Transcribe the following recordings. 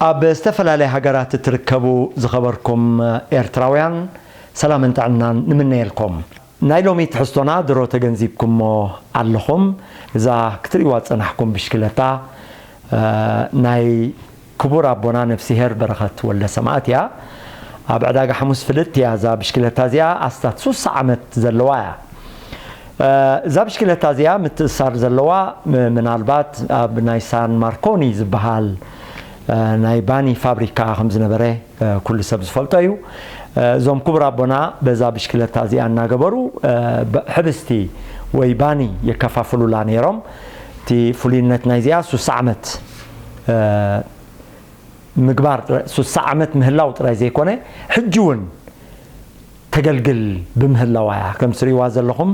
ኣብ ዝተፈላለያ ሃገራት እትርከቡ ዝኸበርኩም ኤርትራውያን፣ ሰላምን ጥዕናን ንምነየልኩም። ናይ ሎሚ ትሕዝቶና ድሮ ተገንዚብኩሞ ኣለኹም። እዛ ክትርእይዋ ዝጸናሕኩም ብሽክለታ፣ እ፣ ናይ ክቡር ኣቦና ነፍስሄር በረኸት ወልደ ሰማእት እያ። ኣብ ዕዳጋ ሓሙስ ፍልጥቲ እያ እዛ ብሽክለታ እዚኣ፣ ኣስታት ሱሳ ዓመት ዘለዋ እያ። እ፣ እዛ ብሽክለታ እዚኣ ምትእሳር ዘለዋ፣ ም-፣ ምናልባት ኣብ ናይ ሳን ማርኮኒ ዝበሃል፣ እ፣ ናይ ባኒ ፋብሪካ ከም ዝነበረ፣ እ፣ ኩሉ ሰብ ዝፈልጦ እዩ። እ፣ እዞም ክቡር ኣቦና በዛ ብሽክለታ እዚኣ እናገበሩ፣ እ፣ ብ-፣ ሕብስቲ ወይ ባኒ የከፋፍሉላ ነይሮም። እቲ ፍሉይነት ናይዚኣ ሱሳ ዓመት፣ እ፣ ምግባር ጥራይ፣ ሱሳ ዓመት ምህላው ጥራይ ዘይኮነ፣ ሕጂ እውን ተገልግል ብምህላዋ እያ። ከም ትርእይዋ ዘለኹም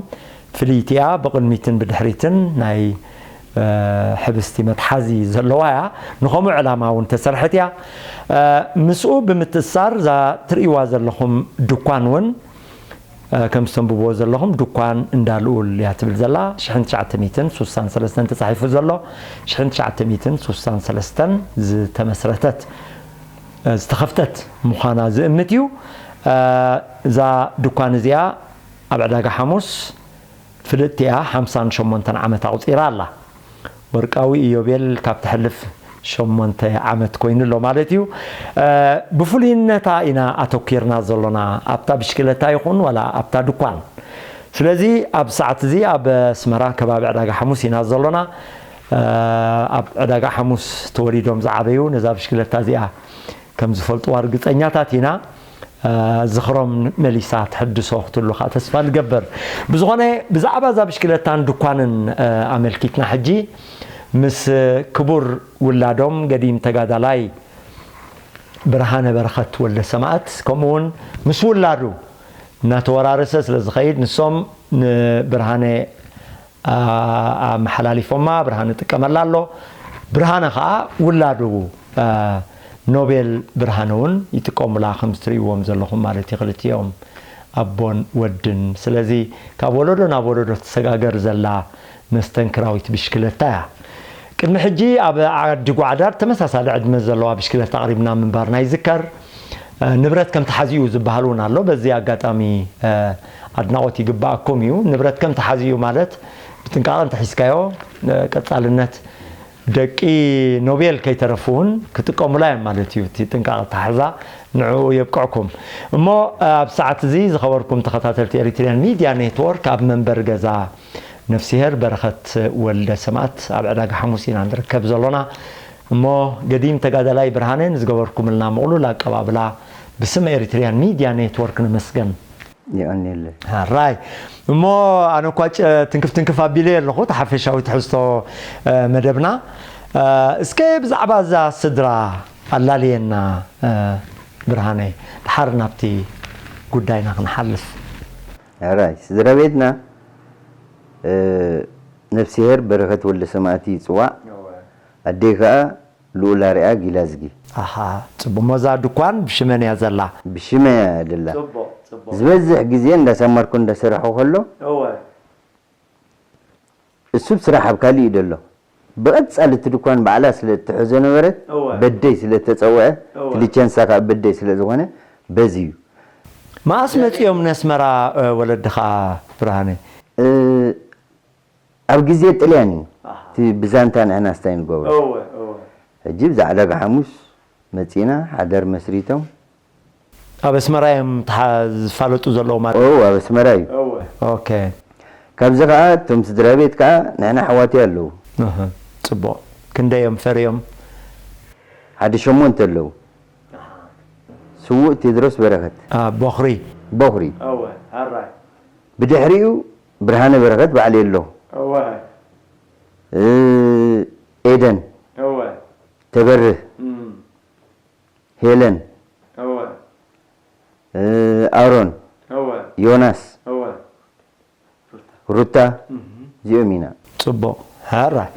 ፍልይቲ እያ። ብቕድሚትን ብድሕሪትን ናይ፣ እ፣ ሕብስቲ መትሓዚ ዘለዋ እያ። ንኸምኡ ዕላማ እውን ተሰርሐት እያ። እ፣ ምስኡ ብምትእሳር እዛ ትርእይዋ ዘለኹም ድኳን እውን፣ እ፣ ከም ዝተንብብዎ ዘለኹም ድኳን እንዳ ልኡል እያ ትብል ዘላ። ሽሕን ትሽዓተ ሚእትን ሱሳን ሰለስተን ተጻሒፉ ዘሎ፣ ሽሕን ትሽዓተ ሚእትን ሱሳን ሰለስተን ዝተመስረተት፣ እ፣ ዝተኸፍተት ምዃና ዝእምት እዩ። እ፣ እዛ ድኳን እዚኣ ኣብ ዕዳጋ ሓሙስ ፍልጥቲ እያ፣ ሓምሳን ሸሞንተን ዓመት ኣቑጺራ ኣላ። ወርቃዊ ኢዮቤል ካብ ተሕልፍ ሸሞንተ ዓመት ኮይኑ ኣሎ ማለት እዩ። እ፣ ብፍሉይነታ ኢና ኣተኲርና ዘሎና፣ ኣብታ ብሽክለታ ይኹን ዋላ ኣብታ ድኳን። ስለዚ ኣብ ሰዓት እዚ ኣብ ኣስመራ ከባቢ ዕዳጋ ሓሙስ ኢና ዘሎና። እ፣ ኣብ ዕዳጋ ሓሙስ ተወሊዶም ዝዓበዩ ነዛ ብሽክለታ እዚኣ ከም ዝፈልጥዋ ርግጸኛታት ኢና። እ፣ ዝኽሮም መሊሳ ትሕድሶ ክትህሉ ከዓ ተስፋ ንገብር። ብዝኾነ፣ ብዛዕባ እዛ ብሽክለታን ድኳንን፣ እ፣ ኣመልኪትና ሕጂ ምስ ክቡር ውላዶም ገዲም ተጋዳላይ ብርሃነ በረኸት ወልደ ሰማእት፣ ከምኡ እውን ምስ ውላዱ እናተወራረሰ ስለ ዝኸይድ፣ ንሶም ንብርሃነ፣ ኣ-፣ ኣመሓላሊፎማ፣ ብርሃነ ይጥቀመላ ኣሎ። ብርሃነ ኸዓ ውላዱ፣ ኣ፣ ኖቤል ብርሃነ እውን ይጥቀሙላ፣ ከም እትርእይዎም ዘለኹም ማለት እዩ። ክልቲኦም ኣቦን ወድን። ስለዚ ካብ ወለዶ ናብ ወለዶ ትሰጋገር ዘላ መስተንክራዊት ብሽክለታ እያ። ቅድሚ ሕጂ ኣብ ዓዲ ጓዕዳድ ተመሳሳሊ ዕድመ ዘለዋ ብሽክለታ ኣቕሪብና ምንባርና ይዝከር። እ፣ ንብረት ከም ተሓዚኡ ዝበሃል እውን ኣሎ። በዚ ኣጋጣሚ፣ እ፣ ኣድናቖት ይግባኣኩም እዩ። ንብረት ከም ተሓዚኡ ማለት ብጥንቃቐ እንተሒዝካዮ፣ እ፣ ቀጻልነት ደቂ ኖቤል ከይተረፉ እውን ክጥቀሙላ እዮም ማለት እዩ። እቲ ጥንቃቐ ተሓዛ ንዕኡ የብቅዕኩም። እሞ ኣብ ሰዓት እዚ ዝኸበርኩም ተኸታተልቲ ኤሪትሪያን ሚድያ ኔትወርክ፣ ኣብ መንበሪ ገዛ ነፍስሄር በረኸት ወልደ ሰማእት ኣብ ዕዳጋ ሓሙስ ኢና ንርከብ ዘሎና። እሞ ገዲም ተጋዳላይ ብርሃነ ንዝገበርኩምልና ምቕሉል ኣቀባብላ ብስም ኤሪትሪያን ሚድያ ኔትወርክ ነመስገን። የቐንየለይ። ራይ። እሞ ኣነ እኳ ጨ-፣ ትንክፍ ትንክፍ ኣቢለ ኣለኹ፣ እቲ ሓፈሻዊ ትሕዝቶ፣ እ፣ መደብና። እ፣ እስከ ብዛዕባ እዛ ስድራ ኣላልየና፣ እ፣ ብርሃነ፣ ድሓር ናብቲ ጉዳይና ክንሓልፍ። ራይ፣ ስድራ ቤትና፣ እ፣ ነፍስሄር በረኸት ወልደ ሰማእቲ ይጽዋዕ። እወ። ኣደይ ከኣ ልኡል ኣርያ ጊላዝጊ። ኣሃ፣ ጽቡቕ። እሞ እዛ ድኳን ብሽመን እያ ዘላ? ብሽመ እያ ዘላ። ጽቡቕ፣ ጽቡቕ። ዝበዝሕ ግዜ እንዳ ሳማርኮ እንዳሰራሑ ከሎ፣ እወ። እሱ ብስራሕ ኣብ ካሊእ እዩ ዘሎ። ብቐጻሊ እቲ ድኳን ባዕላ ስለ እትሕዞ ነበረት፣ እወ። በደይ ስለ እተጸውዐ፣ እወ። እቲ ሊቸንሳ ከኣ በደይ ስለ ዝኾነ፣ በዚ እዩ። መኣስ መጺኦም ነስመራ፣ እ፣ ወለድኻ ብርሃነ? እ፣ ኣብ ግዜ ጥልያን እዩ። ኣሃ። እቲ ብዛንታ ንሕና ስታይ ንገብሮ። እወ፣ እወ። ሕጂ ብዛ ዕዳጋ ሓሙስ መጺና ሓዳር መስሪቶም። ኣብ ኣስመራ እዮም ተሓ-፣ ዝፋለጡ ዘለዉ ማለት? እወ፣ ኣብ ኣስመራ እዩ። እወ። ኦኬ። ካብዚ ከኣ እቶም ስድራ ቤት ከኣ ንሕና ኣሕዋት ኣለዉ። እህ፣ ጽቡቕ። ክንደይ እዮም ፈርዮም? ሓደ ሸሞንተ ኣለዉ። ኣሃ። ስዉእ ቴድሮስ በረኸት። አ፣ ቦኽሪ። ቦኽሪ። እወ፣ ኣራይ። ብድሕሪኡ ብርሃነ በረኸት ባዕለይ ኣለኹ። እወ። እ፣ ኤደን። እወ። ተበርህ። እም። ሄለን። እወ። እ፣ ኣሮን። እወ። ዮናስ። እወ። ሩታ። እም። እዚኦም ኢና። ጽቡቕ። ሕራይ።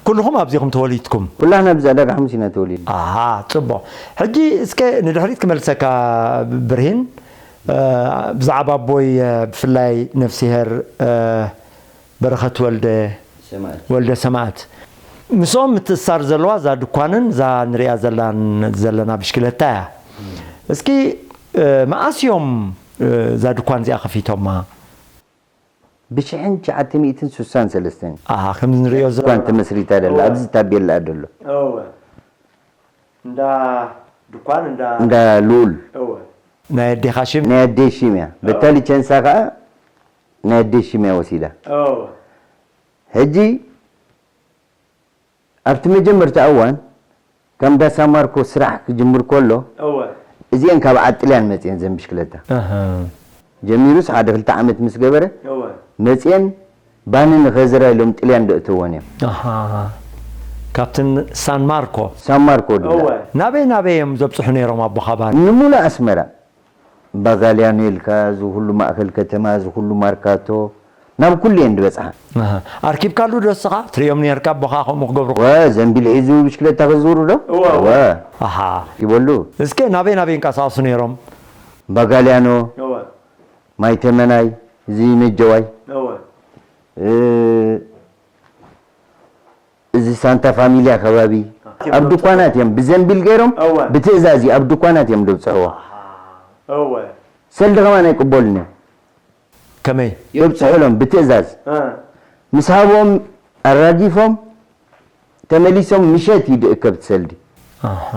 ኩልኹም ኣብዚኹም ተወሊድኩም? ኩላህና ብዛ ዕዳጋ ሓሙስ ኢና ተወሊድና። ኣሃ፣ ጽቡቕ። ሕጂ እስከ ንድሕሪት ክመልሰካ ብርሂን፣ እ፣ ብዛዕባ ኣቦይ፣ እ፣ ብፍላይ ነፍስሄር፣ እ፣ በረኸት ወልደ ሰማእት። ወልደ ሰማእት። ምስኦም ምትእሳር ዘለዋ እዛ ድኳንን እዛ ንሪኣ ዘላን ዘለና ብሽክለታ እያ። እስኪ እ፣ መኣስ እዮም እ፣ እዛ ድኳን እዚኣ ከፊቶማ? ብሽሕን ትሽዓተ ሚእትን ስሳን ሰለስተን ኣሃ፣ ከምዚ ንሪኦ ዘለና ድኳን ተመስሪታ ደላ ኣብዚ ታቤላ ደሎ እወ እንዳ ድኳን እንዳ እንዳ ልኡል እወ ናይ ኣዴኻ ሽም ናይ ኣደ ሽም እያ። በታ ሊቸንሳ ከዓ ናይ ኣደ ሽም እያ ወሲዳ። እወ ሕጂ ኣብቲ መጀመርታ እዋን ከም ዳሳ ማርኮ ስራሕ ክጅምር ከሎ እወ እዚአን ካብ ዓጥልያን መፅየን ዘን ብሽክለታ ኣሃ። ጀሚሩስ ሓደ ክልተ ዓመት ምስ ገበረ እወ መፅየን ባኒ ንኸዝራ ኢሎም ጥልያን ደእተወን እዮም። ኣሃ። ካብትን ሳን ማርኮ ሳን ማርኮ ድማ እወ ናበይ ናበይ እዮም ዘብፅሑ ነይሮም ኣቦኻ ባኒ? ንሙሉእ ኣስመራ ባጋልያኖ ኢልካ እዚ ኩሉ ማእከል ከተማ እዚ ኩሉ ማርካቶ ናብ ኩሉ እየን ዝበፅሓ። ኣሃ። ኣርኪብካሉ ዶ እስኻ ትሪኦም ነርካ ኣቦኻ ከምኡ ክገብሩ? ወ ዘንቢል ሒዙ ብሽክለታ ክዝውሩ ዶ እወ፣ እወ። ወ ኣሃ። ይበሉ እስከ ናበይ ናበይ ይንቀሳቐሱ ነይሮም? ባጋልያኖ እወ ማይ ተመናይ እዚ ነጀዋይ እወ እ፣ እዚ ሳንታ ፋሚልያ ከባቢ ኣብ ድኳናት እዮም ብዘንቢል ገይሮም እወ። ብትእዛዝ እዩ ኣብ ድኳናት እዮም ደብፅሕዎ። እወ ሰልዲ ከማን ኣይቅበሉን እዮም ከመይ? የብፅሑሎም ብትእዛዝ እ ምስ ሃቦም ኣራጊፎም ተመሊሶም ምሸት እዩ ድእከብ ትሰልዲ። ኣሃ።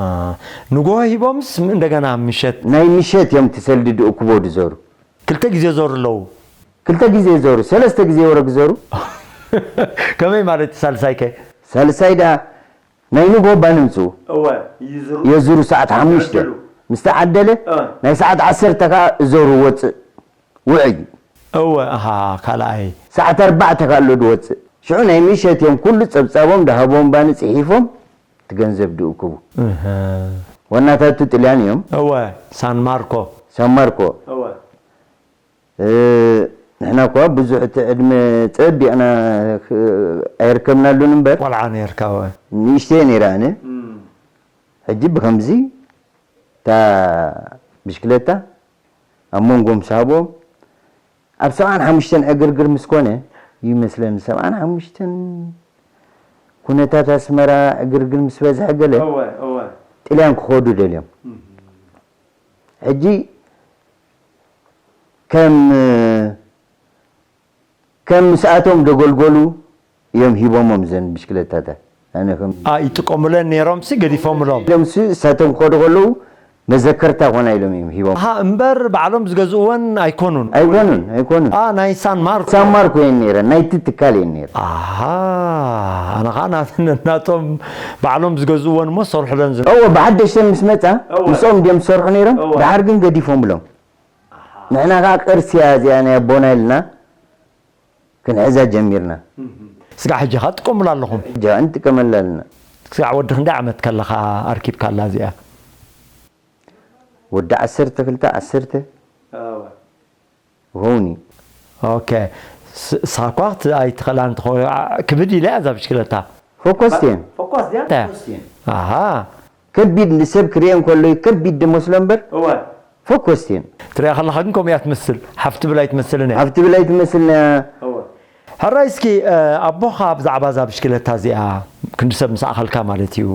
ንጎሆ ሂቦምስ እንደገና ምሸት ናይ ምሸት እዮም ትሰልዲ ድእክቦ ድዞሩ። ክልተ ግዜ ዞሩ ኣለዉ። ክልተ ግዜ ዞሩ ሰለስተ ግዜ ወረ ግዞሩ። ከመይ ማለት ሳልሳይ ከ? ሳልሳይ ደኣ ናይ ንጎ ባንምፅኡ እወ ይዝሩ የዙሩ ሰዓት ሓሙሽተ ይዕድሉ። ምስ ተዓደለ እ። ናይ ሰዓት ዓሰርተ ከዓ እዞሩ ወፅእ ውዕይ እወ ኣሃ ካልኣይ ሰዓት ኣርባዕተ ከዓ ኣሎ ድወፅእ ሽዑ ናይ ምሸት እዮም ኩሉ ፀብፃቦም ዳሃቦም ባኒ ፅሒፎም ትገንዘብ ድእክቡ እህ። ዋናታቱ ጥልያን እዮም እወ ሳን ማርኮ ሳማርኮ እወ እ፣ ንሕና እኳ ብዙሕ እቲ ዕድመ ጸቢቕና ክ- ኣይርከብናሉን እምበር ቆልዓ ነርካ እወ ንእሽተየ ነይራ ኣነ እም ሕጂ ብከምዚ እታ ብሽክለታ ኣብ መንጎ ምስ ሃቦም ኣብ ሰብዓን ሓሙሽተን ዕግርግር ምስ ኮነ ይመስለኒ ሰብዓን ሓሙሽተን ኩነታት ኣስመራ ዕግርግር ምስ በዝሐ ገለ እወ እወ ጥልያን ክኸዱ ደልዮም እም ሕጂ ከም ከም ምስኣቶም ደገልገሉ እዮም ሂቦሞም ዘን ብሽክለታታት ኣነ ከም ኣይጥቀሙለን ነይሮም ሲ ገዲፎምሎም ኢሎም ሲ እሳቶም ክኸዱ ከለዉ መዘከርታ ኮና ኢሎም እዮም ሂቦም ኣሃ እምበር ባዕሎም ዝገዝእወን ኣይኮኑን ኣይኮኑን ኣይኮኑን ኣ ናይ ሳን ማርኮ ሳማር ኮይን ነይረን ናይቲ ትካል እየን ነይረ ኣሃ ኣነ ከዓ ናተን ናቶም ባዕሎም ዝገዝእወን እሞ ዝሰርሑለን ዝነ እዎ ብሓደሽተን ምስ መፃ እወ። ምስኦም ድዮም ዝሰርሑ ነይሮም እወ። ድሓር ግን ገዲፎም ብሎም ንሕና ከዓ ቅርሲ እያ እዚኣ ናይ ኣቦና ኢልና ክንሕዛ ጀሚርና ስጋዕ ሕጂ ከዓ ትጥቀሙላ ኣለኹም ሕጂ ከዓ ንጥቀመላ ኣለና ስጋዕ ወዲ ክንደይ ዓመት ከለኻ ኣርኪብካላ እዚኣ ወዲ ዓሰርተ ክልተ ዓሰርተ እወ ይኸውን እዩ ኦኬ ስ- ሳኳ ክት- ኣይትኽእላን ትኸውን ዓ- ክብድ ኢለ እያ እዛ ብሽክለታ ፈኮስቲ እየን ፈኳስ ድያ እንታይ? ኣሃ ከቢድ ንሰብ ክርእየን ከሎ እዩ ከቢድ ድመስሎ እምበር እወ ፈኮስቲ እየን ትሪኣ ከለኻ ግን ከምኡ እያ ትመስል ሓፍ ትብል ኣይትመስልን እያ ኣብ ትብል ኣይትመስልና እወ ሕራይ እስኪ እ፣ ኣቦኻ ብዛዕባ እዛ ብሽክለታ እዚኣ ክንዲ ሰብ ምስ ኣኸልካ ማለት እዩ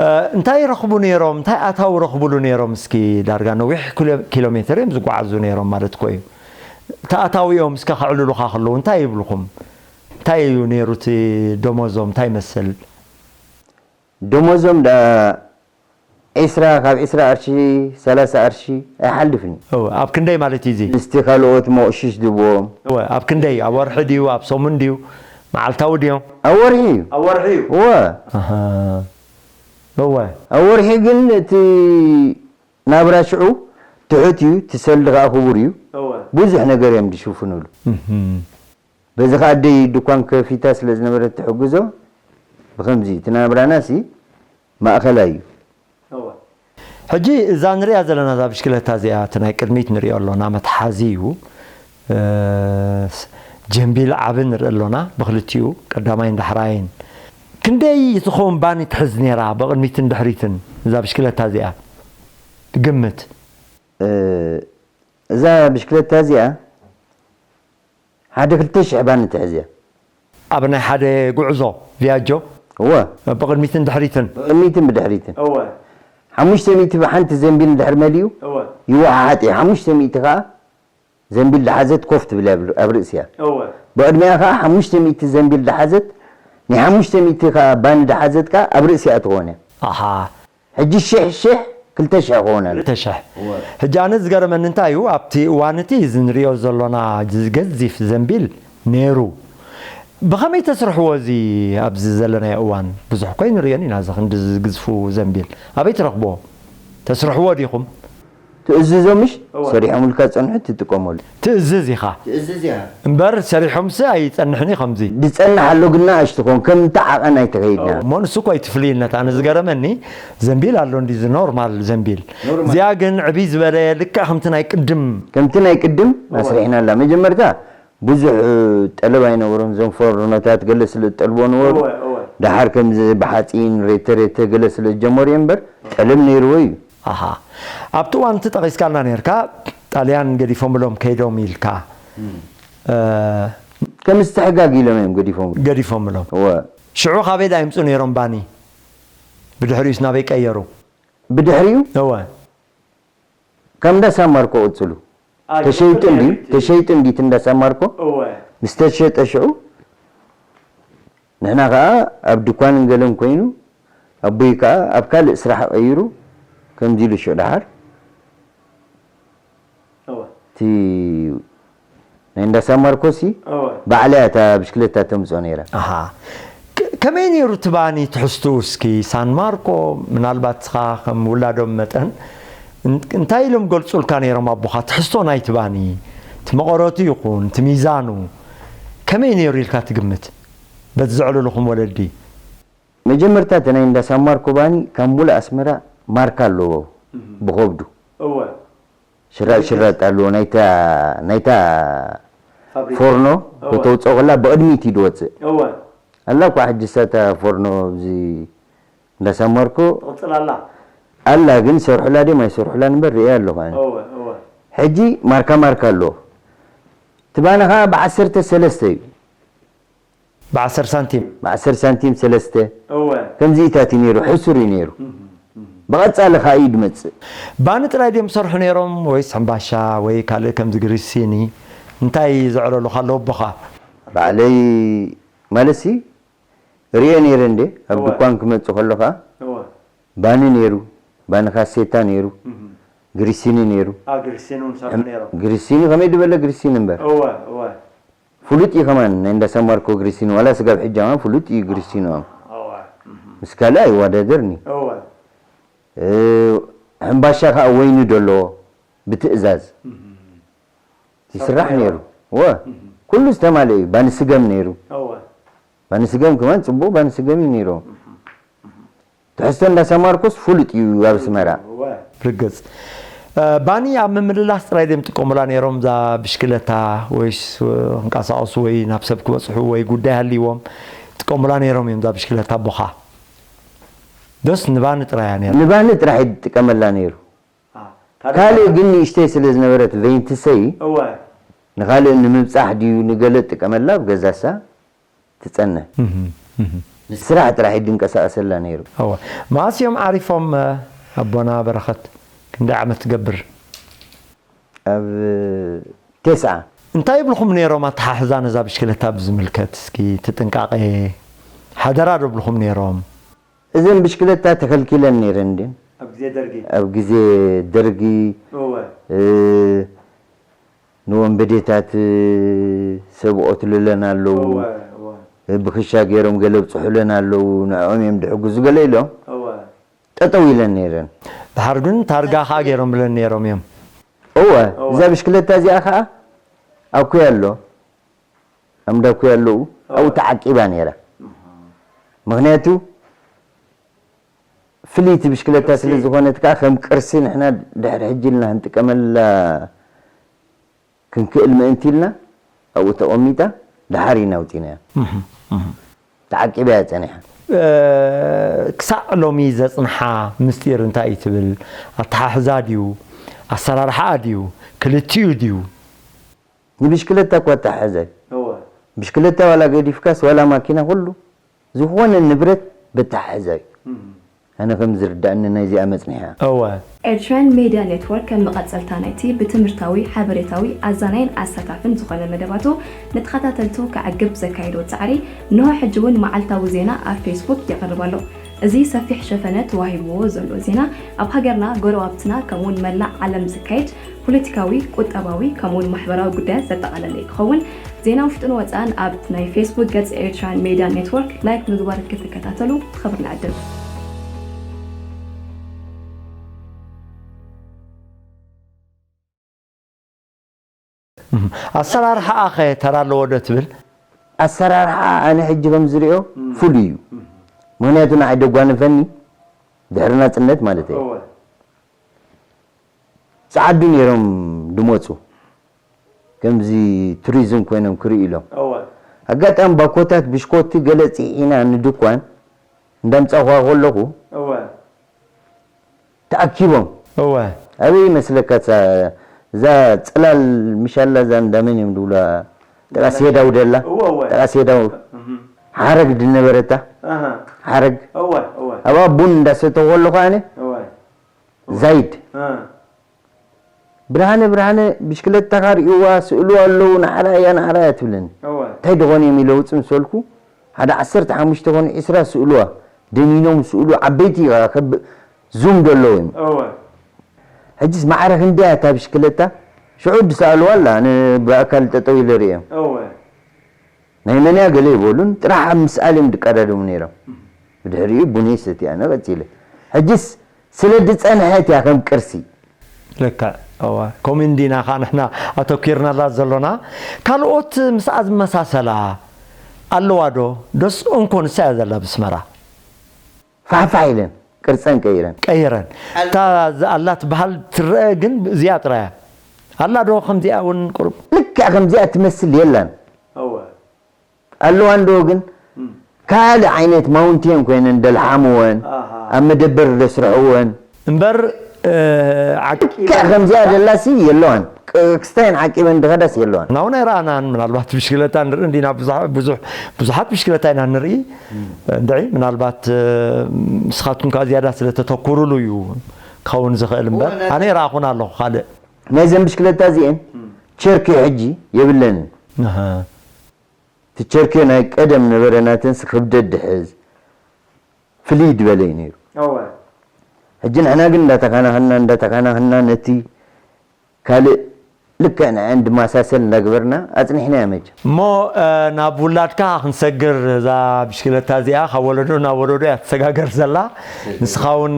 እ፣ እንታይ ይረኽቡ ነይሮም እንታይ ኣታዊ ረኽቡሉ ነይሮም እስኪ ዳርጋ ነዊሕ ኪሎ- ኪሎ ሜትር እዮም ዝጓዓዙ ነይሮም ማለት እኮ እዩ እቲ ኣታዊኦም እስከ ከዕልሉኻ ከለዉ እንታይ ይብልኹም እንታይ እዩ ነይሩ እቲ ደሞዞም እንታይ ይመስል ደሞዞም ዳ ዒስራ ካብ ዒስራ ኣርሺ ሰላሳ ኣርሺ ኣይሓልፍን እዩ እወ፣ ኣብ ክንደይ ማለት እዩ እዚ ምስቲ ካልኦት መቑሽሽ ድብዎም እወ፣ ኣብ ክንደይ ኣብ ወርሒ ድዩ ኣብ ሰሙን ድዩ መዓልታዊ ድዮም ኣብ ወርሒ እዩ ኣብ ወርሒ እዩ እወ ኣሃ። እወ ኣብ ወርሒ ግን እቲ ናብራ ሽዑ ትሑት እዩ ትሰልዲ ከዓ ክቡር እዩ እወ ብዙሕ ነገር እዮም ዝሽፍኑሉ እህም። በዚ ከዓ ኣደይ ድኳን ከፊታ ስለ ዝነበረት ትሕግዞ ብከምዚ እቲ ናብራና ሲ ማእኸላይ እዩ እወ ሕጂ እዛ ንሪኣ ዘለና እዛ ብሽክለታ እዚኣ እቲ ናይ ቅድሚት ንሪኦ ኣሎና መትሓዚ እዩ እ፣ ጀምቢል ዓቢ ንርኢ ኣሎና ብክልቲኡ ቀዳማይን ዳሕራይን ክንደይ ትኸውን ባኒ ትሕዝ ነይራ ብቕድሚትን ድሕሪትን እዛ ብሽክለታ እዚኣ ግምት እ፣ እዛ ብሽክለታ እዚኣ ሓደ ክልተ ሽሕ ባኒ ትሕዝ እያ ኣብ ናይ ሓደ ጉዕዞ ቪያጆ እወ። ብቕድሚትን ድሕሪትን ብቕድሚትን ብድሕሪትን እወ ሓሙሽተ ሚእቲ ብሓንቲ ዘንቢል እንድሕር መሊኡ እወ ይወሓሓጥ እዩ። ሓሙሽተ ሚእቲ ከዓ ዘንቢል ድሓዘት ኮፍ ትብል እያ ኣብ ርእሲያ። እወ ብቕድሚያ ከዓ ሓሙሽተ ሚእቲ ዘንቢል ድሓዘት ናይ ሓሙሽተ ሚእቲ ከዓ ባኒ ድሓዘት ከዓ ኣብ ርእሲያ ትኾነ። ኣሃ ሕጂ ሽሕ ሽሕ ክልተ ሽሕ ክኾነ ኣሎ። ክልተ ሽሕ ሕጂ ኣነ ዝገረመኒ እንታይ እዩ ኣብቲ እዋን እቲ እዚ ንሪኦ ዘሎና እዚ ገዚፍ ዘንቢል ነይሩ። ብኸመይ ተስርሕዎ እዚ ኣብዚ ዘለናዮ እዋን ብዙሕ እኮ ኣይንሪኦን ኢና እዚ ክንዲ ዝግዝፉ ዘንቢል ኣበይ ትረኽብዎ? ተስርሕዎ ዲኹም? ትእዝዞ ምሽ እወ። ሰሪሖምልካ ዝፀንሑ ትጥቀመሉ። ትእዝዝ ኢኻ ትእዝዝ እያ። እምበር ሰሪሖምሲ ኣይፀንሕን እዩ ከምዚ። ዝፀንሕ ኣሎ ግን ንኣሽቱ ኾን ከምቲ ዓቐን ኣይተኸይድና። እሞ ንሱ እኮ እዩ እቲ ፍልይነት ኣነ ዝገረመኒ ዘንቢል ኣሎ እንዲ እዚ ኖርማል ዘንቢል ኖርማል። እዚኣ ግን ዕብይ ዝበለ ልክዕ ከምቲ ናይ ቅድም ከምቲ ናይ ቅድም ኣስሪሕና ኣላ። መጀመርታ ብዙሕ ጠለብ ኣይነበሮም እዞም ፎርኖታት ገለ ስለ ዝጠልቦ ነበሩ። እወ፣ እወ። ደሓር ከምዚ ብሓፂን ሬተ ሬተ ገለ ስለ ዝጀመሩ እዮም እምበር ጠለብ ነይርዎ እዩ። ኣሃ ኣብቲ እዋን እቲ ጠቒስካልና ነርካ ጣልያን ገዲፎምሎም ከይዶም ኢልካ እ፣ ከም ዝተሕጋግ ኢሎም እዮም ገዲፎም። ገዲፎምሎም እወ ሽዑ ካበይ ዳ ይምፁ ነይሮም ባኒ ብድሕሪኡስ ናበይ ቀየሩ? ብድሕሪኡ እወ ካብ እንዳ ሳማርኮ ቅፅሉ ተሸይጡ እንዲ ተሸይጡ እንዲት እንዳ ሳማርኮ ምስ ተሸጠ ሽዑ ንሕና ከዓ ኣብ ድኳን እንገለን ኮይኑ ኣቦይ ከዓ ኣብ ካልእ ስራሕ ቀይሩ ከምዚ ኢሉ ሽዑ ደሓር እቲ ናይ እንዳ ሳን ማርኮሲ ባዕላ እያ እታ ብሽክለታ ተምፅኦ ነይራ። ኣሃ። ከመይ ነይሩ እቲ ባኒ ትሕዝትኡ እስኪ ሳን ማርኮ ምናልባት እስኻ ከም ውላዶም መጠን እንታይ ኢሎም ገልፁልካ ነይሮም ኣቦኻ ትሕዝቶ ናይቲ ባኒ እቲ መቐረቱ ይኹን እቲ ሚዛኑ ከመይ ነይሩ ኢልካ ትግምት በቲ ዘዕለሉኹም ወለዲ? መጀመርታ እቲ ናይ እንዳ ሳን ማርኮ ባኒ ካብ ሙሉእ ኣስመራ ማርካ ኣለዎ ብኸብዱ። ሽራጥ ሽራጥ ኣለዎ ናይታ ናይታ ፎርኖ ከተውፅኦ ከላ ብቕድሚት እዩ ድወፅእ። ኣላ እኳ ሕጂ ሳታ ፎርኖ ኣብዚ እንዳ ሳን ማርኮ ትቕፅል ኣላ። ኣላ ግን ይሰርሑላ ድዮም ኣይሰርሑላን እምበር ርእየ ኣለኹ ኣነ። ሕጂ ማርካ ማርካ ኣለዎ። እቲ ባኒ ከዓ ብዓሰርተ ሰለስተ እዩ። ብዓሰርተ ሳንቲም ብዓሰርተ ሳንቲም ሰለስተ እወ ከምዚኢታት እዩ ነይሩ። ሕሱር እዩ ነይሩ። ብቐፃሊ ከዓ እዩ ድመፅእ። ባኒ ጥራይ ድዮም ዝሰርሑ ነይሮም ወይስ ሕምባሻ ወይ ካልእ ከምዚ ግሪሲኒ እንታይ ዘዕለሉኻ ኣሎ ኣቦኻ? ባዕለይ ማለትሲ ርእየ ነይረ እንዴ ኣብ እወ። ድኳን ክመፅእ ከሎ ከዓ እወ ባኒ ነይሩ። ባኒ ካሴታ ነይሩ። ግሪሲኒ ነይሩ። ኣብ ግሪሲኒ እውን ሰርሑ ነይሮም። ግሪሲኒ ከመይ ዝበለ ግሪሲኒ እምበር እወ እወ ፍሉጥ እዩ ከማን ናይ እንዳ ሳን ማርኮ ግሪሲኒ ዋላ ስጋብ ሕጂ ከማን ፍሉጥ እዩ ግሪሲኒ። እወ ምስ ካልእ ኣይወዳደርኒ። እወ እ፣ ሕምባሻ ከዓ ወይኒ ደለዎ ብትእዛዝ ይስራሕ ነይሩ። ወ ኩሉ ዝተማልአ እዩ። ባኒ ስገም ነይሩ። እወ ባኒ ስገም ከማን ፅቡቅ ባኒ ስገም እዩ ነይሩ። ትሕዝቶ እንዳ ሳን ማርኮስ ፍሉጥ እዩ ኣብ ኣስመራ። እወ ርግፅ እ፣ ባኒ ኣብ ምምልላስ ጥራይ ድዮም ጥቀሙላ ነይሮም እዛ ብሽክለታ ወይስ እ፣ ክንቀሳቀሱ ወይ ናብ ሰብ ክበፅሑ ወይ ጉዳይ ሃልይዎም ጥቀሙላ ነይሮም እዮም እዛ ብሽክለታ ኣቦኻ? ዶስ ንባኒ ጥራይ እያ ነይራ? ንባኒ ጥራሕ ይጥቀመላ ነይሩ። ካልእ ግን ንእሽተይ ስለ ዝነበረት ቬንትሰይ እወ ንኻልእ ንምብፃሕ ድዩ ንገለ ጥቀመላ ኣብ ገዛሳ ትፀነ። እህ፣ እህ። ንስራሕ ጥራሕ እዩ ድንቀሳቀሰላ ነይሩ። እወ መዓስ እዮም ዓሪፎም እ፣ ኣቦና በረኸት ክንደይ ዓመት ትገብር? ኣብ ቴስዓ እንታይ ይብልኹም ነይሮም ኣተሓሕዛ ነዛ ብሽክለታ ብዝምልከት እስኪ እቲ ጥንቃቄ ሓደራ ዶ ብልኹም ነይሮም? እዘን ብሽክለታ ተኸልኪለን ነይረን ድን ኣብ ግዜ ደርጊ ኣብ ግዜ ደርጊ እወ እ፣ ንወንበዴታት እ፣ ሰብ ቆትሉለን ኣለዉ። እወ እወ እ፣ ብክሻ ገይሮም ገለ ብፅሑለን ኣለዉ። ንዕኦም እዮም ድሕግዙ ገለ ኢሎም እወ ጠጠው ኢለን ነይረን። ድሓር ግን ታርጋ ከዓ ገይሮምለን ነይሮም እዮም። እወ እዛ ብሽክለታ እዚኣ ከዓ ኣብ ኩያ ኣሎ ኣምዳ ኩያ ኣለዉ ኣብኡ ተዓቂባ ነይራ። ምክንያቱ ፍልይቲ ብሽክለታ ስለ ዝኾነት ከዓ ከም ቅርሲ ንሕና ድሕሪ ሕጂ ኢልና ክንጥቀመላ ክንክእል ምእንቲ ኢልና ኣብኡ ተቐሚጣ ደሓር ኢና ኣውፂናያ። ተዓቂባ እያ ፀኒሓ። ክሳዕ ሎሚ ዘፅንሓ ምስጢር እንታይ እዩ ትብል? ኣተሓሕዛ ድዩ ኣሰራርሓኣ ድዩ ክልቲኡ ድዩ? ንብሽክለታ እኳ ኣተሓሕዛ እዩ። ብሽክለታ ዋላ ገዲፍካስ ዋላ ማኪና ኩሉ ዝኾነ ንብረት በተሓሕዛ እዩ። ኣነ ከም ዝርዳእኒ ናይዚኣ መጽንሒያ። እወ። ኤርትራን ሜድያ ኔትወርክ ከም መቐጸልታ ናይቲ ብትምህርታዊ፣ ሓበሬታዊ፣ ኣዛናይን ኣሳታፍን ዝኾነ መደባቱ ንተኸታተልቱ ከዕግብ ዘካየዶ ጻዕሪ፣ እንሆ ሕጂ እውን መዓልታዊ ዜና ኣብ ፌስቡክ የቕርብ ኣሎ። እዚ ሰፊሕ ሸፈነ ተዋሂብዎ ዘሎ ዜና፣ ኣብ ሃገርና፣ ጎረባብትና፣ ከምኡውን መላእ ዓለም ዝካየድ ፖለቲካዊ፣ ቁጠባዊ፣ ከምኡውን ማሕበራዊ ጉዳያት ዘጠቓለለ እዩ ክኸውን። ዜና ውሽጥን ወጻእን ኣብ ናይ ፌስቡክ ገጽ ኤርትራን ሜድያ ኔትወርክ ላይክ ምግባር ክትከታተሉ ብኽብሪ ንዕድም። ኣሰራርሓ ኣኸ ተራ ኣለዎ ዶ ትብል? ኣሰራርሓ ኣነ ሕጂ ከም ዝሪኦ ፍሉይ እዩ። ምክንያቱ ንዓይ ደጓንፈኒ ድሕሪ ናጽነት ማለት እዩ። ጸዓዱ ነይሮም ድመጹ ከምዚ ቱሪዝም ኮይኖም ክርእዩ ኢሎም። ኣጋጣሚ ባኮታት ብሽኮቲ ገለ ጽዒና ንድኳን እንዳምጻኹዋ ከለኹ ተኣኪቦም። እወ ኣበይ ይመስለካ እዛ እዛ ጽላል ምሻላ እዛ እንዳመን እዮም ድብላ ጥቓ ሴዳው ደላ እወ፣ እወ። ጥቓ ሴዳው ሓረግ ድነበረታ ሓረግ ኣብኣ ቡን እንዳሰተኹ ከለኹ ኣነ ዛይድ ብርሃነ ብርሃነ ብሽክለታኻ ርእይዋ ስእሉ ኣለዉ ንዓራ እያ ንዓራ እያ ትብለኒ እንታይ ደኾን እዮም ኢለ ውፅእ ምስ በልኩ ሓደ ዓሰርተ ሓሙሽተ ኮኑ ዒስራ ስእሉዋ ደኒኖም ስእሉ ዓበይቲ ከብ ዙም ደለዉ እዮም ሕጅስ ማዕረ ክንደያ እታ ብሽክለታ ሽዑ ድሰኣልዋ ኣላ ኣነ ብኣካል ጠጠው ኢለ ርእዮም ናይ መን እያ ገለ ይበሉን ጥራሕ ኣብ ምስኣል እዮም ድቀዳደሙ ነይሮም ብድሕሪኡ ቡነይ ሰትየ ኣነ ቀፂለ ሕጅስ ስለ ድፀንሐት እያ ከም ቅርሲ ልክዕ እወ ከምኡ እንዲና ከዓ ንሕና ኣተኪርናላ ዘሎና ካልኦት ምስኣ ዝመሳሰላ ኣለዋ ዶ ደስ እንኮ ንሳ እያ ዘላ ብስመራ ፋሕፋሕ ኢለን ቅርፀን ቀይረን ቀይረን እታ ኣላ ትበሃል ትረአ ግን እዚኣ ጥራያ ኣላ ዶ ከምዚኣ እውን ቁሩብ ልክዕ ከምዚኣ ትመስል የላን ኣለዋ እንዶ ግን ካልእ ዓይነት ማውንቴን ኮይነን ደልሓምወን ኣብ መደበር ደስርሕወን እምበር ዓቂበን ከምዚኣ ደላሲ የለዋን ክስታይን ዓቂበን ድኸዳስ የለዋን ናው ናይ ረኣናን ምናልባት ብሽክለታ ንርኢ እንዲና ብዙሓት ብሽክለታ ኢና ንርኢ እንድዒ ምናልባት ንስኻትኩም ከዓ ዝያዳ ስለ ተተኩሩሉ እዩ ክኸውን ዝኽእል እምበር ኣነ ይረኣኹን ኣለኹ ካልእ ናይዘን ብሽክለታ እዚኤን ቸርኪ ሕጂ የብለንን እቲ ቸርኬ ናይ ቀደም ነበረ ናተንስ ክብደት ድሕዝ ፍልይ ድበለ እዩ ነይሩ ሕጂ ንሕና ግን እንዳተካናኸና እንዳተካናኸና ነቲ ካልእ ልክዕ ንዐን ድማሳሰል እንዳግበርና ኣፅኒሕናያ መቸ እሞ ናብ ውላድካ ክንሰግር እዛ ብሽክለታ እዚኣ ካብ ወለዶ ናብ ወለዶ እያ ትሰጋገር ዘላ ንስኻ እውን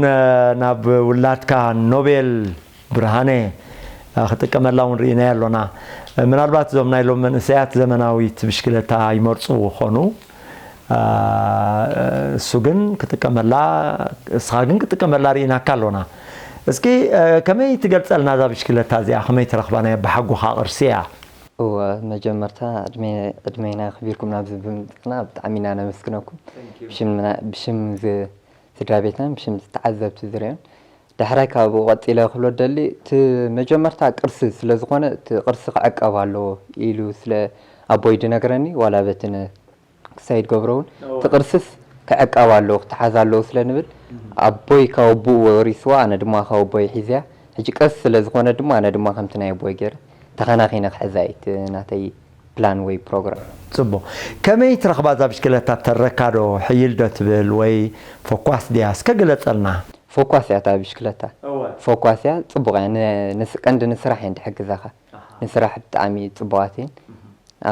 ናብ ውላድካ ኖቤል ብርሃነ ክጥቀመላ እውን ርኢናዮ ኣሎና ምናልባት እዞም ናይ ሎም መንእሰያት ዘመናዊት ብሽክለታ ይመርፁ ይኾኑ እሱ ግን ክጥቀመላ እስኻ ግን ክጥቀመላ ርኢናካ ኣሎና እስኪ ከመይ ትገልፀልና እዛ ብሽክለታ እዚኣ ከመይ ትረኽባ ናይ ኣባሓጎኻ ቅርሲ እያ እወ መጀመርታ ዕድመይና ክቢርኩም ናብዚ ብምምፅእና ብጣዕሚ ኢና ነመስግነኩም ብሽም ስድራ ቤትናን ብሽም ተዓዘብቲ ዝሪኦን ዳሕራይ ካብኡ ቀፂለ ክብሎ ደሊ እቲ መጀመርታ ቅርሲ ስለዝኾነ እቲ ቅርሲ ክዕቀብ ኣለዎ ኢሉ ስለ ኣቦይ ድነግረኒ ዋላ በቲ ክሳይድ ገብሮ እውን እቲ ቅርስስ ክዕቀብ ኣለዎ ክተሓዝ ኣለዎ ስለ ንብል ኣቦይ ካብ ኣቦኡ ወሪስዋ ኣነ ድማ ካብ ኣቦይ ሒዝያ ሕጂ ቀስ ስለ ዝኾነ ድማ ኣነ ድማ ከምቲ ናይ ኣቦይ ገይረ ተኸናኺነ ክሕዛ እዩ እቲ ናተይ ፕላን ወይ ፕሮግራም። ጽቡቕ። ከመይ ትረኽባ እዛ ብሽክለታ ተረካ ዶ ሕይል ዶ ትብል ወይ ፎኳስ ድያ እስከ ግለጸልና። ፎኳስ እያ እታ ብሽክለታ። ፎኳስ እያ ጽቡቕ እያ ቀንዲ ንስራሕ እየን ትሕግዛኻ። ንስራሕ ብጣዕሚ ጽቡቓት እየን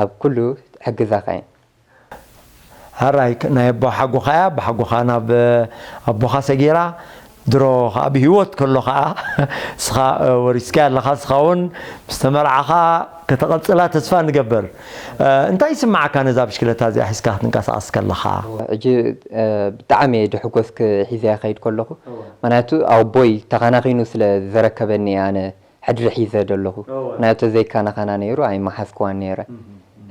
ኣብ ኩሉ ትሕግዛኻ እየን። ሕራይ ናይ ኣቦ ሓጎኻ እያ ኣቦ ሓጎኻ ናብ ኣቦኻ ሰጊራ ድሮ ከዓ ብሂወት ከሎ ከዓ እስኻ ወሪስካያ ኣለኻ እስኻ እውን ምስ ተመርዓኻ ከተቐፅላ ተስፋ ንገብር እንታይ ይስማዓካ ነዛ ብሽክለታ እዚኣ ሒዝካ ክትንቀሳቐስ ከለኻ ሕጂ ብጣዕሚ እየ ድሕጎስ ክሒዘያ ከይድ ከለኹ ምክንያቱ ኣቦይ ተኻናኺኑ ስለ ዘረከበኒ ኣነ ሕድሪ ሒዘ ደለኹ ናይ ተዘይካናኻና ነይሩ ኣይመሓዝክዋን ነይረ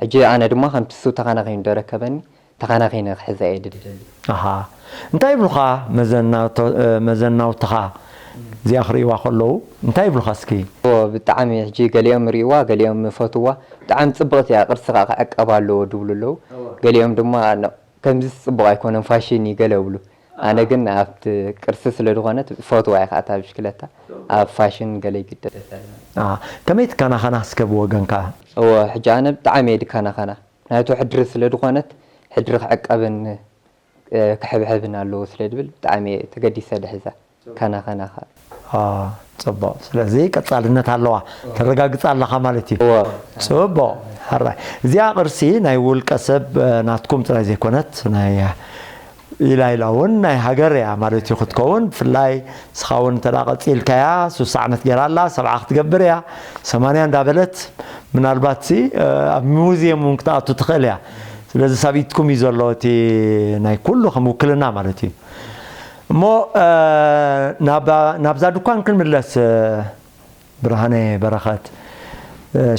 ሕጂ ኣነ ድማ ከምቲ እሱ ተኻናኺኑ ደረከበኒ ተኻናኺነ ክሕዛ እየ ድደሊ ኣሃ እንታይ ይብሉኻ መዘናውትኻ እዚኣ ክርእይዋ ከለዉ እንታይ ይብሉኻ እስኪ ብጣዕሚ ሕጂ ገሊኦም ርእይዋ ገሊኦም ፈትዋ ብጣዕሚ ፅብቕቲ እያ ቅርሲ ከዓ ክዕቀብ ኣለዎ ድብሉ ኣለዉ ገሊኦም ድማ ከምዚ ጽቡቕ ኣይኮነን፣ ፋሽን እዩ ገለ ይብሉ። ኣነ ግን ኣብቲ ቅርሲ ስለ ዝኾነት ፈትዋ እየ ከዓ እታ ብሽክለታ። ኣብ ፋሽን ገለ ይግደድ። ከመይ ትከናኸና እስከ ብወገንካ? እወ፣ ሕጂ ኣነ ብጣዕሚ እየ ድከናኸና። ናቱ ሕድሪ ስለ ዝኾነት ሕድሪ ክዕቀብን ክሕብሕብን ኣለዎ ስለ ድብል ብጣዕሚ እየ ተገዲሰ ድሕዛ። ከናኸና ከዓ ጽቡቕ። ስለዚ ቀጻልነት ኣለዋ፣ ተረጋግጻ ኣለኻ ማለት እዩ። ጽቡቕ። ሕራይ፣ እዚኣ ቅርሲ ናይ ውልቀ ሰብ ናትኩም ጥራይ ዘይኮነት ናይ ኢላ ኢላ እውን ናይ ሃገር እያ ማለት እዩ ክትከውን። ብፍላይ ንስኻ እውን እንተ ቀጺልካያ ሱሳ ዓመት ገይራ ኣላ፣ ሰብዓ ክትገብር እያ፣ ሰማንያ እንዳበለት ምናልባት ሲ ኣብ ሙዚየም እውን ክትኣቱ ትኽእል እያ። ስለዚ ሳብ ኢድኩም እዩ ዘሎ እቲ ናይ ኩሉ ከም ውክልና ማለት እዩ። እሞ ናብዛ ድኳን ክንምለስ። ብርሃነ በረኸት፣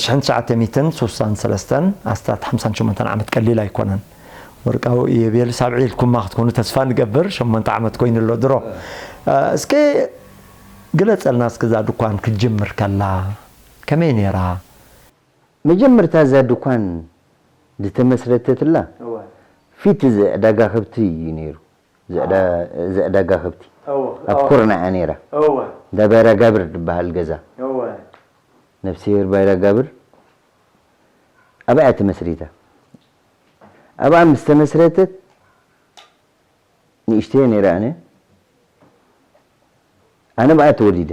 ሽሕን ትሽዓተ ሚእትን ስሳን ሰለስተን ኣስታት ሓምሳን ሸሞንተን ዓመት ቀሊል ኣይኮነን። ወርቃዊ ኢዮቤል ሳብዒ ኢልኩማ ክትኮኑ ተስፋ ንገብር። ሸሞንተ ዓመት ኮይኑ ኣሎ ድሮ። እስከ ግለጸልና እስከ እዛ ድኳን ክትጅምር ከላ ከመይ ነይራ? መጀመርታ እዛ ድኳን ዝተመስረተትላ ፊት እዚ ዕዳጋ ከብቲ እዩ ነይሩ። ዘዕዳጋ ከብቲ ኣብ ኮርና እያ ነይራ። እንዳ ባይራ ጋብር ዝበሃል ገዛ፣ ነፍስሄር ባይራ ጋብር ኣብኣ እያ ተመስሪታ። ኣብኣ ምስ ተመስረተት ንእሽተይ ነይረ ኣነ ኣነ ብኣ ተወሊደ።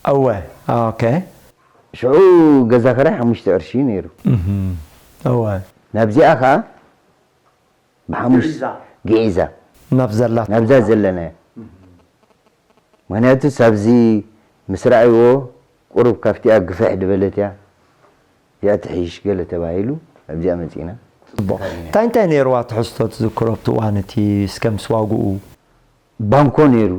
እወ ኦኬ። ሽዑ ገዛ ክራይ ሓሙሽተ ቅርሺ እዩ ነይሩ። እወ ናብዚኣ ከዓ ብሓሙስ ግዒዛ ናብ ዘላ ናብዛ ዘለናዮ። ምክንያቱ ሳብዚ ምስ ረኣይዎ ቁሩብ ካብቲኣ ግፍሕ ዝበለት እያ፣ እዚኣ ትሕይሽ ገለ ተባሂሉ ኣብዚኣ መፂና። ፅቡቕ። እንታይ እንታይ ነይርዋ ትሕዝቶ ትዝክሮ ኣብቲ እዋን እቲ እስከ ምስ ዋግኡ? ባንኮ ነይሩ።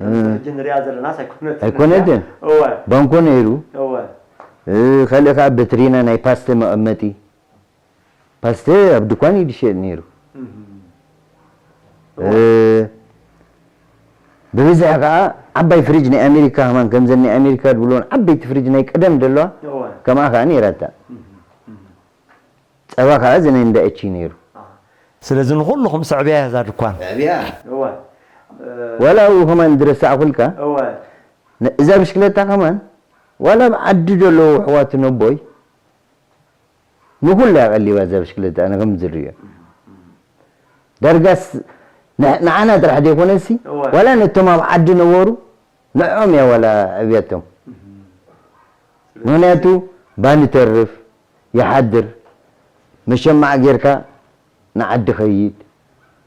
ሕጂ ንሪኣ ዘለናስ ኣይኮነትን። ኣይኮነትን። እወ። ባንኮ ነይሩ። እወ። እ፣ ካልእ ከዓ በትሪና ናይ ፓስተ መቐመጢ። ፓስተ ኣብ ድኳን እዩ ዝሸጥ ነይሩ። እህ። እ፣ ብብዝሒ ከዓ ዓባይ ፍሪጅ ናይ ኣሜሪካ ከማን ከምዘን ናይ ኣሜሪካ ዝብልዎን ዓበይቲ ፍሪጅ ናይ ቀደም ዘለዋ እወ። ከምኣ ከዓ ነይራታ። እህ፣ እህ። ጸባ ከዓ እዚ ናይ እንዳ እቺ ነይሩ። ስለዚ ንኹልኹም ስዕብያ እያ እዛ ድኳን። ዋላ ኣብኡ ከማን ዝረሳዕኩልካ እዛ ብሽክለታ ከማን ዋላ ኣብ ዓዲ ዘለዉ ኣሕዋት ነቦይ ንኹላ እያ ቀሊባ እዛ ብሽክለታ ኣነ ከም ዝርእዮ ዳርጋስ ንዓና ጥራሕ ዘይኮነሲ ዋላ ነቶም ኣብ ዓዲ ነበሩ ንዕኦም እያ ዋላ ዕብያቶም ምኽንያቱ ባኒ ተርፍ ይሓድር መሸማዕ ጌርካ ንዓዲ ኸይድ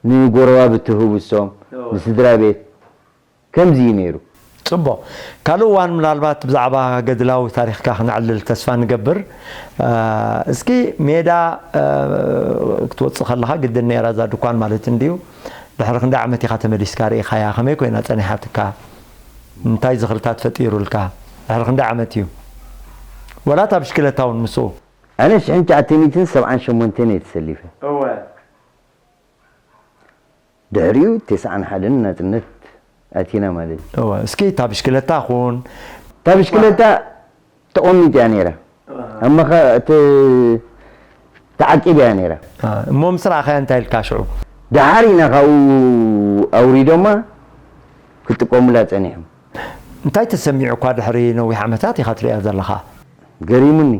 ንጎረባብቲ ህቡሶም ንስድራ ቤት ከምዚ እዩ ነይሩ። ጽቡቕ። ካልእ እዋን ምናልባት ብዛዕባ ገድላዊ ታሪኽካ ክነዕልል ተስፋ ንገብር። እስኪ ሜዳ ክትወጽእ ከለኻ ግድን ነይራ እዛ ድኳን ማለት እንድዩ። ድሕሪ ክንደይ ዓመት ኢኻ ተመሊስካ ርኢኻያ? ከመይ ኮይና ጸኒሓትካ? እንታይ ዝኽርታት ፈጢሩልካ? ድሕሪ ክንደይ ዓመት እዩ? ወላ እታ ብሽክለታ እውን ምስኡ? ኣነ ሽሕን ትሽዓተ ሚእትን ሰብዓን ሸሞንተን እየ ተሰሊፈ። እወ። ድሕሪኡ ተስዓን ሓደን ናጽነት ኣቲና ማለት እዩ። እወ፣ እስኪ እታ ብሽክለታ ኩን። እታ ብሽክለታ ተቐሚጥ እያ ነይራ። ኣብ መኸ እቲ ተዓቂብ እያ ነይራ። እሞ ምስ ረኣኻያ እንታይ ኢልካ ሽዑ? ደሓር ኢና ካብኡ ኣውሪዶማ ክጥቀሙላ ጸኒሖም። እንታይ ተሰሚዑ እኳ ድሕሪ ነዊሕ ዓመታት ኢኻ ትሪኣ ዘለኻ? ገሪሙኒ።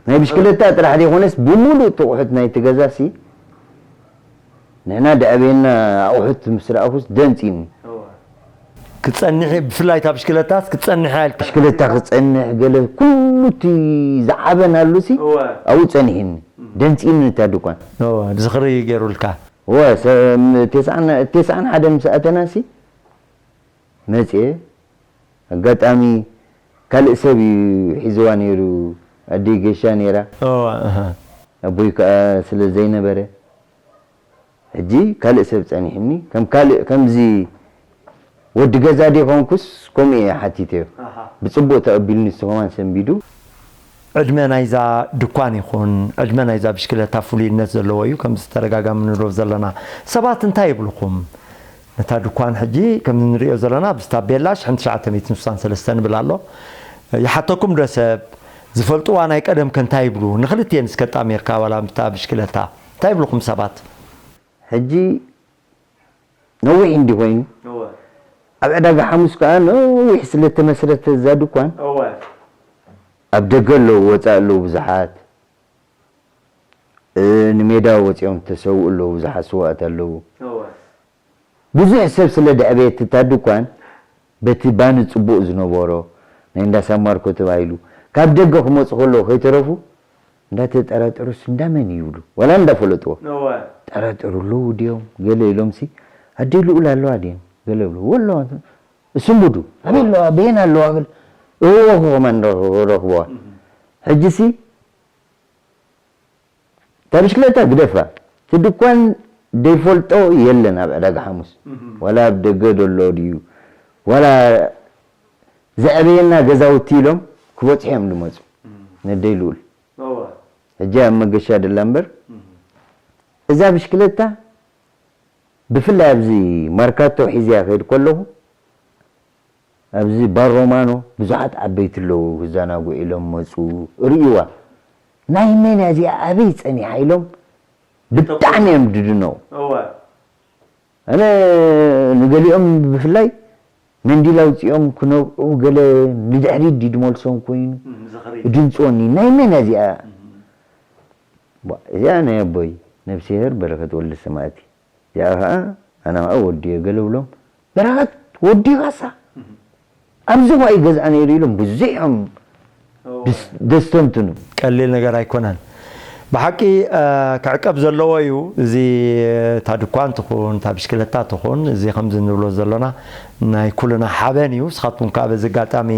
ናይ ብሽክለታ ጥራሕ ዘይኮነስ ብምሉእ ጥቑሑት ናይቲ ገዛሲ ንሕና ደዕበየና ኣቑሑት ምስ ረኣኹስ ደንጺኒ። ክጸንሕ ብፍላይ እታ ብሽክለታስ ክጸንሕ ኢልካ? ብሽክለታ ክጸንሕ ገለ ኩሉ እቲ ዝዓበ ናሉሲ ኣብኡ ጸኒሕኒ ደንጺኒ እታ ድኳን። ዝኽሪ ገይሩልካ? ወ ተስዓን ሓደን ምስ ኣተናሲ መጽየ ኣጋጣሚ ካልእ ሰብ እዩ ሒዝዋ ነይሩ ኣደይ ገሻ ነይራ ኣቦይ ከዓ ስለ ዘይነበረ ሕጂ ካልእ ሰብ ጸኒሕኒ ከም ካልእ ከምዚ ወዲ ገዛ ደይኮንኩስ ከምኡ እየ ሓቲተዮ ብጽቡቕ ተቐቢሉኒ ንሱ ከማን ሰንቢዱ ዕድመ ናይዛ ድኳን ይኹን ዕድመ ናይዛ ብሽክለታ ፍሉይነት ዘለዎ እዩ። ከምዚ ተደጋጋሚ ንብሎ ዘለና ሰባት እንታይ ይብልኹም? ነታ ድኳን ሕጂ ከም ንሪኦ ዘለና ብስታቤላ ሽሕን ትሽዓተ ሚእትን ስሳን ሰለስተን ንብል ኣሎ። ይሓተኩም ዶ ሰብ ዝፈልጥዋ ናይ ቀደም ከ እንታይ ይብሉ? ንክልቲኤን እስከ ጣሚርካ ዋላ ብታ ብሽክለታ እንታይ ይብሉኹም ሰባት? ሕጂ ነዊሕ እንዲ ኮይኑ ኣብ ዕዳጋ ሓሙስ ከዓ ነዊሕ ስለተመስረተ እዛ ድኳን ኣብ ደገ ኣለዉ ወፃእ ኣለዉ ብዙሓት ንሜዳ ወፂኦም ተሰውኡ ኣለዉ ብዙሓት ስዋእት ኣለዉ ብዙሕ ሰብ ስለ ደዕበየት እታ ድኳን በቲ ባኒ ፅቡቕ ዝነበሮ ናይ እንዳ ሳማርኮ ተባሂሉ ካብ ደገ ክመፁ ከለዉ ከይተረፉ እንዳተጠራጠሩስ እንዳመን ይብሉ ዋላ እንዳፈለጥዎ ጠራጠሩ ኣለዉ ድዮም ገለ ኢሎምሲ ኣደይ ልኡል ኣለዋ ድየን ገለ ይብሉ ወለዋ ስንቡዱ ኣበይ ኣለዋ በየን ኣለዋ ገለ እወ ከማን ረኽብዋ ሕጂሲ እታ ብሽክለታ ግደፋ እቲ ድኳን ደይፈልጦ የለን ኣብ ዕዳጋ ሓሙስ ዋላ ኣብ ደገ ደሎ ድዩ ዋላ ዘዕበየና ገዛውቲ ኢሎም ክበፅሑ እዮም ዝመፁ ነደይ ልኡል ሕጂ ኣብ መገሻ ደላ እምበር እዛ ብሽክለታ ብፍላይ ኣብዚ ማርካቶ ሒዝያ ከይድ ከለኹ ኣብዚ ባር ሮማኖ ብዙሓት ዓበይቲ ኣለዉ ክዘናግዑ ኢሎም መፁ ርእይዋ ናይ መን እያ እዚኣ ኣበይ ፀኒሓ ኢሎም ብጣዕሚ እዮም ድድነቑ ኣነ ንገሊኦም ብፍላይ መንዲል ኣውፂኦም ክነብዑ ገለ ንድሕሪት ድዩ ድመልሶም ኮይኑ ድንፅወኒ ናይ መን እያ እዚኣ እዚኣ ናይ ኣቦይ ነብስሄር በረከት ወልደ ሰማእቲ እዚኣ ከዓ ኣነ ከዓ ወዲየ ገለ ብሎም በረኸት ወዲኻሳ ኣብዚ ኳ እዩ ገዝኣ ነይሩ ኢሎም ብዙሕ እዮም ደስተንትኑ ቀሊል ነገር ኣይኮነን ብሓቂ ክዕቀብ ዘለዎ እዩ እዚ እታ ድኳን ትኹን እታ ብሽክለታ ትኹን እዚ ከምዚ ንብሎ ዘሎና ናይ ኩልና ሓበን እዩ ስኻትኩም ከዓ በዚ ኣጋጣሚ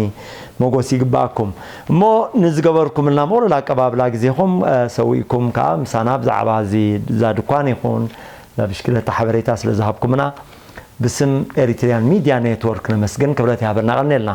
መጎስ ይግባኣኩም እሞ ንዝገበርኩምልና ምቕሉል ኣቀባብላ ግዜኹም ሰዊእኩም ከዓ ምሳና ብዛዕባ እዚ እዛ ድኳን ይኹን እዛ ብሽክለታ ሓበሬታ ስለ ዝሃብኩምና ብስም Eritrean Media Network ነመስግን ክብረት ይሃበልና ቀኒልና።